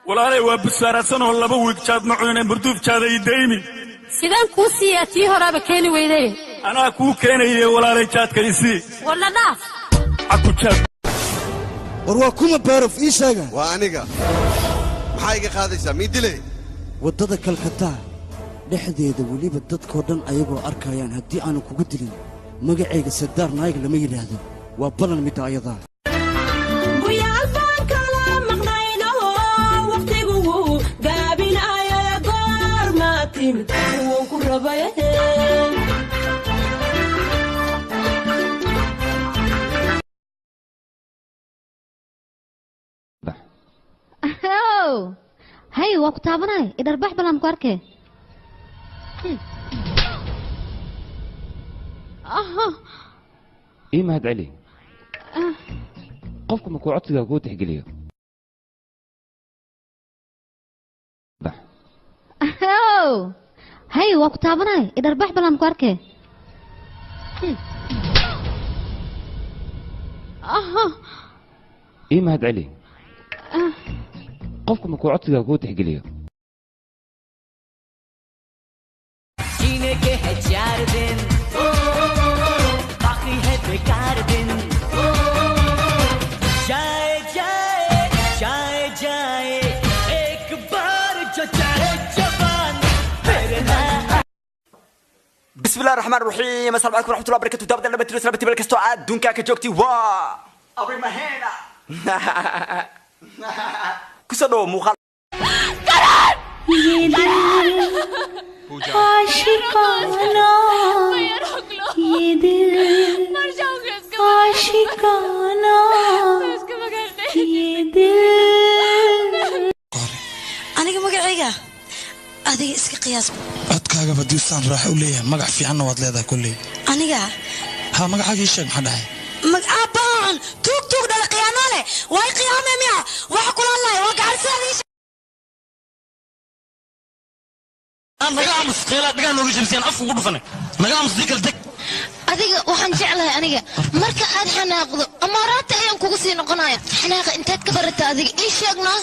Walaalay waa busaarsan oo laba wiig jaad ma cunine murduuf jaada ii daymi. Sidaan kuu siiyaa tii horaaba keeni weyday. Anaa kuu keenaye walaalay jaadka isii. Walla dhaaf. Caku jaad. War waa kuma beerof ii sheega. Waa aniga. Maxaa iga qaadaysaa mii dilay? Waddada Kalkataa dhexdeeda weliba dadkoo dhan ayagoo arkayaan haddii aanu kugu dilin magacayga Sadaar Naayig lama yidhaahdo. Waa ballan midda ayadaa. Hay waa ku taabanay idharbax balan ku arkay. Ii mahad celi. Qofku markuu codsiga kuu tixgeliyo. Hay waa ku taabanay idharbax balan ku arkay. Ii mahad celi. Qofku markuu codsiga kuu tixgeliyo. जीने के है 4 दिन बाकी है बेकार दिन जाए जाए जाए जाए एक बार जो चाहे जवान फिर ना। بسم الله الرحمن الرحيم. السلام عليكم ورحمة الله وبركاته. دابا لما تلوس لما تبلك استو عاد دونكا كجوكتي وا أبري ما هنا كسدو مخال आशिकाना ये दिल आशिकाना ये दिल aniga magacayga adiga iska qiyaas. Codkaaga badiisaan raaxo u leeyahay magac fiicanna waad leedahay kulley. Aniga ha magacaaga ii sheeg maxaa dhahay? Magacaan tuug tuug dhala qiyaano leh way qiyaame miya waxa kula hadlayo waa gacan. Naga aamus qeylaa dhagaan nooga jabiseen afku ugu dhufanay. Naga aamus dii kala tag. Adiga waxaan jeclahay aniga marka aad xanaaqdo amaaraadta ayaan kugu sii noqonaya. Xanaaqa intaad ka barata adiga ii sheegnaa.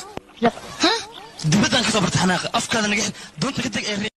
Dibaddaan ka soo barta xanaaqa afkaada naga xid doonta ka tag ee.